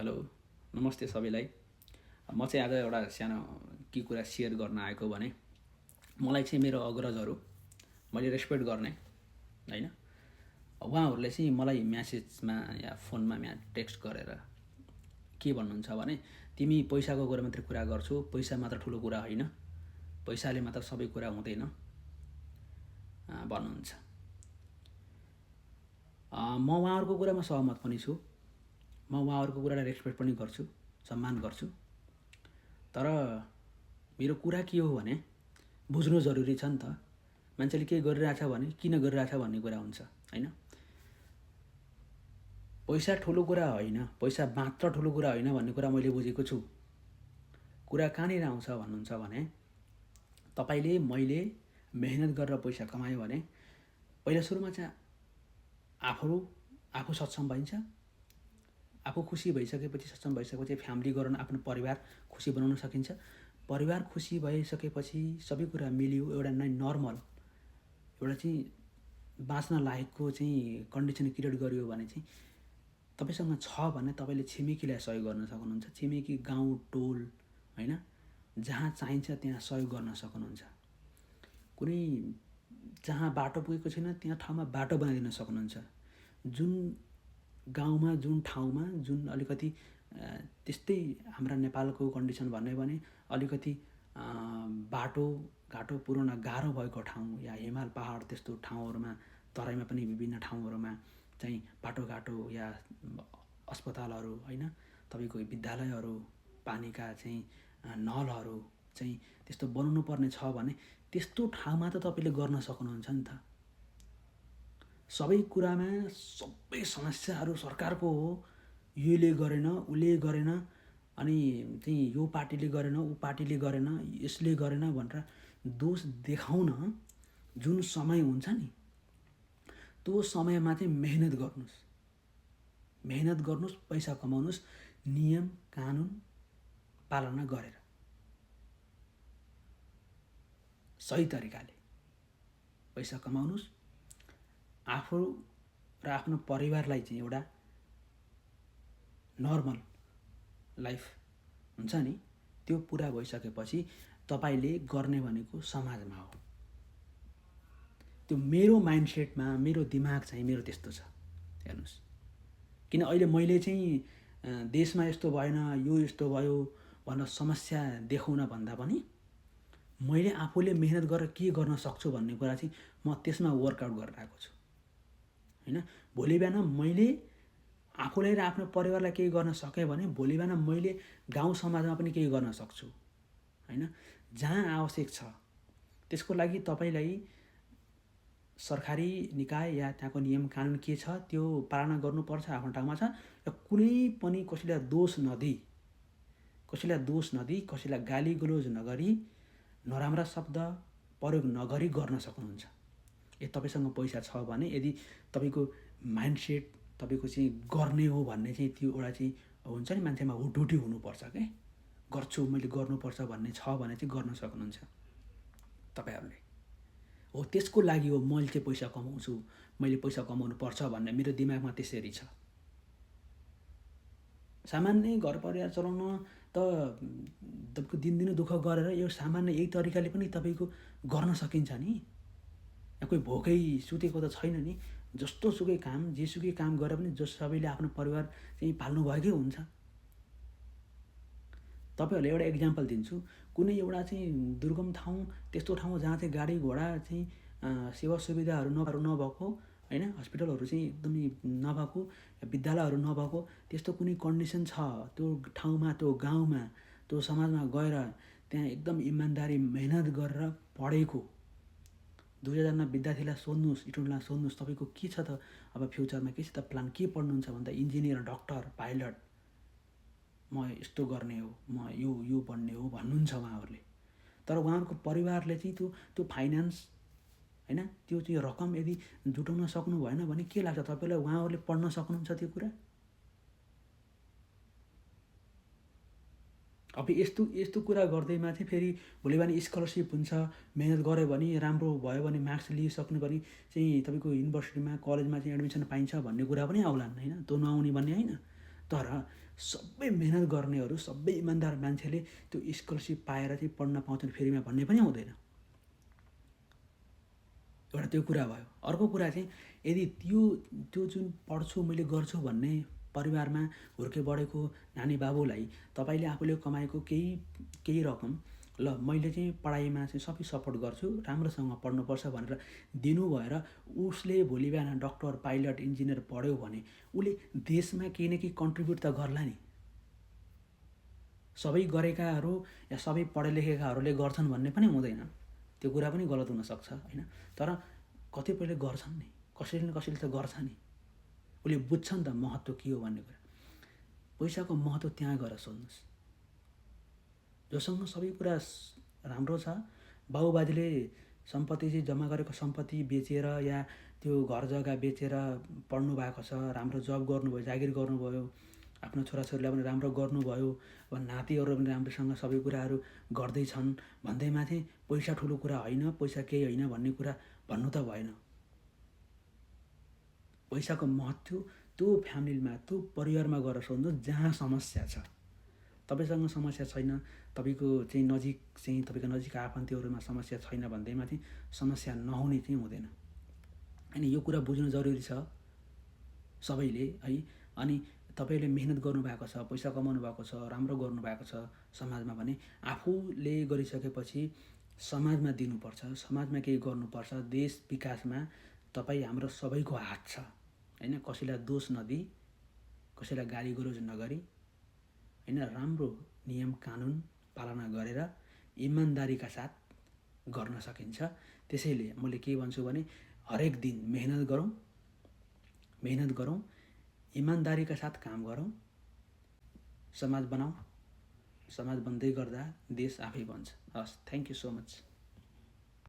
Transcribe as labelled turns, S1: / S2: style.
S1: Hello, नमस्ते सबैलाई। म चाहिँ आज एउटा सानो के कुरा सेयर गर्न आएको भने मलाई चाहिँ मेरो अग्रजहरू मैले रेस्पेक्ट गर्ने होइन, उहाँहरूले चाहिँ मलाई म्यासेजमा या फोनमा टेक्स्ट गरेर के भन्नुहुन्छ भने तिमी पैसाको कुरा मात्रै कुरा गर्छौ, पैसा मात्र ठुलो कुरा होइन, पैसाले मात्र सबै कुरा हुँदैन भन्नुहुन्छ। म उहाँहरूको कुरामा सहमत पनि छु, म उहाँहरूको कुरालाई रेस्पेक्ट पनि गर्छु, सम्मान गर्छु। तर मेरो कुरा के हो भने बुझ्नु जरुरी छ नि त। मान्छेले के गरिरहेछ भने किन गरिरहेछ भन्ने कुरा हुन्छ होइन। पैसा ठुलो कुरा होइन, पैसा मात्र ठुलो कुरा होइन भन्ने कुरा मैले बुझेको छु। कुरा कहाँनिर आउँछ भन्नुहुन्छ भने तपाईँले मैले मेहनत गरेर पैसा कमायो भने पहिला सुरुमा चाहिँ आफू सक्षम भइन्छ। आफू खुसी भइसकेपछि, सक्षम भइसकेपछि फ्यामिली गर्न आफ्नो परिवार खुसी बनाउन सकिन्छ। परिवार खुसी भइसकेपछि सबै कुरा मिल्यो, एउटा नर्मल एउटा चाहिँ बाँच्न लायकको चाहिँ कन्डिसन क्रिएट गरियो भने चाहिँ तपाईँसँग छ भने तपाईँले छिमेकीलाई सहयोग गर्न सक्नुहुन्छ। छिमेकी गाउँ टोल होइन, जहाँ चाहिन्छ त्यहाँ सहयोग गर्न सक्नुहुन्छ। कुनै जहाँ बाटो पुगेको छैन त्यहाँ ठाउँमा बाटो बनाइदिन सक्नुहुन्छ। जुन गाउँमा, जुन ठाउँमा, जुन अलिकति त्यस्तै हाम्रा नेपालको कन्डिसन भन्यो भने अलिकति बाटोघाटो पुर्याउन गाह्रो भएको ठाउँ या हिमाल पहाड त्यस्तो ठाउँहरूमा, तराईमा पनि विभिन्न ठाउँहरूमा चाहिँ बाटोघाटो या अस्पतालहरू होइन, तपाईँको विद्यालयहरू, पानीका चाहिँ नलहरू चाहिँ त्यस्तो बनाउनु पर्ने छ भने त्यस्तो ठाउँमा त तपाईँले गर्न सक्नुहुन्छ नि त। सबै कुरामा सबै समस्याहरू सरकारको हो, योले गरेन उसले गरेन अनि चाहिँ यो पार्टीले गरेन ऊ पार्टीले गरेन यसले गरेन भनेर दोष देखाउन जुन समय हुन्छ नि त्यो समयमा चाहिँ मेहनत गर्नुहोस्, पैसा कमाउनुहोस्, नियम कानुन पालना गरेर सही तरिकाले पैसा कमाउनुहोस्। आफू र आफ्नो परिवारलाई चाहिँ एउटा नर्मल लाइफ हुन्छ नि त्यो पुरा भइसकेपछि तपाईँले गर्ने भनेको समाजमा हो। त्यो मेरो माइन्डसेटमा, मेरो दिमाग चाहिँ मेरो त्यस्तो छ। हेर्नुहोस्, किन अहिले मैले चाहिँ देशमा यस्तो भएन, यो यस्तो भयो भनेर समस्या देखाउन भन्दा पनि मैले आफूले मेहनत गरेर के गर्न सक्छु भन्ने कुरा चाहिँ म त्यसमा वर्कआउट गरेर आएको छु होइन। भोलि बिहान मैले आफूलाई र आफ्नो परिवारलाई केही गर्न सकेँ भने भोलि बिहान मैले गाउँ समाजमा पनि केही गर्न सक्छु होइन। जहाँ आवश्यक छ त्यसको लागि तपाईँलाई सरकारी निकाय या त्यहाँको नियम कानुन के छ त्यो पालना गर्नुपर्छ, आफ्नो ठाउँमा छ। र कुनै पनि कसैलाई दोष नदिई, कसैलाई गाली गलोज नगरी, नराम्रा शब्द प्रयोग नगरी गर्न सक्नुहुन्छ। यदि तपाईँसँग पैसा छ भने, यदि तपाईँको माइन्डसेट तपाईँको चाहिँ गर्ने हो भन्ने चाहिँ त्यो एउटा चाहिँ हुन्छ नि, मान्छेमा हुटहुटी हुनुपर्छ क्या, गर्छु मैले गर्नुपर्छ भन्ने छ भने चाहिँ गर्न सक्नुहुन्छ तपाईँहरूले। हो त्यसको लागि हो मैले चाहिँ पैसा कमाउँछु, मैले पैसा कमाउनु पर्छ भन्ने मेरो दिमागमा त्यसरी छ। सामान्य घर परिवार चलाउन त तपाईँको दिनदिनै दुःख गरेर यो सामान्य यही तरिकाले पनि तपाईँको गर्न सकिन्छ नि। या कोही भोकै सुतेको त छैन नि। जस्तो सुकै काम, जेसुकै काम गरेर पनि सबैले आफ्नो परिवार चाहिँ पाल्नु भएकै हुन्छ। तपाईँहरूले एउटा इक्जाम्पल दिन्छु। कुनै एउटा चाहिँ दुर्गम ठाउँ, त्यस्तो ठाउँ जहाँ चाहिँ गाडी घोडा चाहिँ सेवा सुविधाहरू नभएको होइन, हस्पिटलहरू चाहिँ एकदमै नभएको, विद्यालयहरू नभएको त्यस्तो कुनै कन्डिसन छ त्यो ठाउँमा, त्यो गाउँमा, त्यो समाजमा गएर त्यहाँ एकदम इमान्दारी मेहनत गरेर पढेको 2000 विद्यार्थीलाई सोध्नुहोस्, स्टुडेन्टलाई सोध्नुहोस् तपाईँको के छ त अब फ्युचरमा के छ त प्लान, के पढ्नुहुन्छ भन्दा इन्जिनियर, डक्टर, पाइलट, म यस्तो गर्ने हो, म यो पढ्ने हो भन्नुहुन्छ उहाँहरूले। तर उहाँहरूको परिवारले चाहिँ त्यो फाइनेन्स होइन, त्यो चाहिँ रकम यदि जुटाउन सक्नु भएन भने के लाग्छ तपाईँलाई उहाँहरूले पढ्न सक्नुहुन्छ त्यो कुरा? अब यस्तो कुरा गर्दैमा चाहिँ फेरि भोलि बिहान स्कलरसिप हुन्छ, मेहनत गऱ्यो भने, राम्रो भयो भने, मार्क्स लिइसक्नु भने चाहिँ तपाईँको युनिभर्सिटीमा, कलेजमा चाहिँ एडमिसन पाइन्छ भन्ने कुरा पनि आउलान् होइन। त्यो नआउने भन्ने होइन, तर सबै मेहनत गर्नेहरू, सबै इमान्दार मान्छेले त्यो स्कलरसिप पाएर चाहिँ पढ्न पाउँछन् फ्रीमा भन्ने पनि हुँदैन। एउटा त्यो कुरा भयो। अर्को कुरा चाहिँ यदि त्यो जुन पढ्छु मैले गर्छु भन्ने परिवारमा हुर्के बढेको नानी बाबुलाई तपाईँले आफूले कमाएको केही रकम ल मैले चाहिँ पढाइमा चाहिँ सबै सपोर्ट गर्छु, राम्रोसँग पढ्नुपर्छ भनेर दिनु भएर उसले भोलि बिहान डक्टर, पाइलट, इन्जिनियर पढ्यो भने उसले देशमा केही न केही कन्ट्रिब्युट त गर्ला नि। सबै गरेकाहरू या सबै पढे लेखेकाहरूले गर्छन् भन्ने पनि हुँदैन, त्यो कुरा पनि गलत हुनसक्छ होइन। तर कतिपयले गर्छन् नि, कसैले न कसैले त गर्छ नि। उसले बुझ्छ नि त महत्त्व के हो भन्ने कुरा। पैसाको महत्त्व त्यहाँ गएर सोध्नुहोस्। जोसँग सबै कुरा राम्रो छ, बाबुबाजेले सम्पत्ति चाहिँ जम्मा गरेको सम्पत्ति बेचेर या त्यो घर जग्गा बेचेर पढ्नु भएको छ, राम्रो जब गर्नुभयो, जागिर गर्नुभयो, आफ्नो छोराछोरीलाई पनि राम्रो गर्नुभयो, अब नातिहरू पनि राम्रोसँग सबै कुराहरू गर्दैछन् भन्दैमा चाहिँ पैसा ठुलो कुरा होइन, पैसा केही होइन भन्ने कुरा भन्नु त भएन। पैसाको महत्त्व त्यो फ्यामिलीमा, त्यो परिवारमा गएर सोध्नुहोस् जहाँ समस्या छ। तपाईँसँग समस्या छैन, तपाईँको नजिक आफन्तीहरूमा समस्या छैन भन्दैमा चाहिँ समस्या नहुने चाहिँ हुँदैन। अनि यो कुरा बुझ्नु जरुरी छ सबैले है। अनि तपाईँले मेहनत गर्नुभएको छ, पैसा कमाउनु भएको छ, राम्रो गर्नुभएको छ समाजमा भने आफूले गरिसकेपछि समाजमा दिनुपर्छ, समाजमा केही गर्नुपर्छ। देश विकासमा हाम्रो सबैको हात छ होइन। कसैलाई दोष नदिई, कसैलाई गाली गलोज नगरी होइन, राम्रो नियम कानुन पालना गरेर इमान्दारीका साथ गर्न सकिन्छ। त्यसैले मैले के भन्छु भने हरेक दिन मेहनत गरौँ, इमान्दारीका साथ काम गरौँ, समाज बनाऊ। समाज बन्दै गर्दा देश आफै बन्छ। हस्, थ्याङ्क यू सो मच।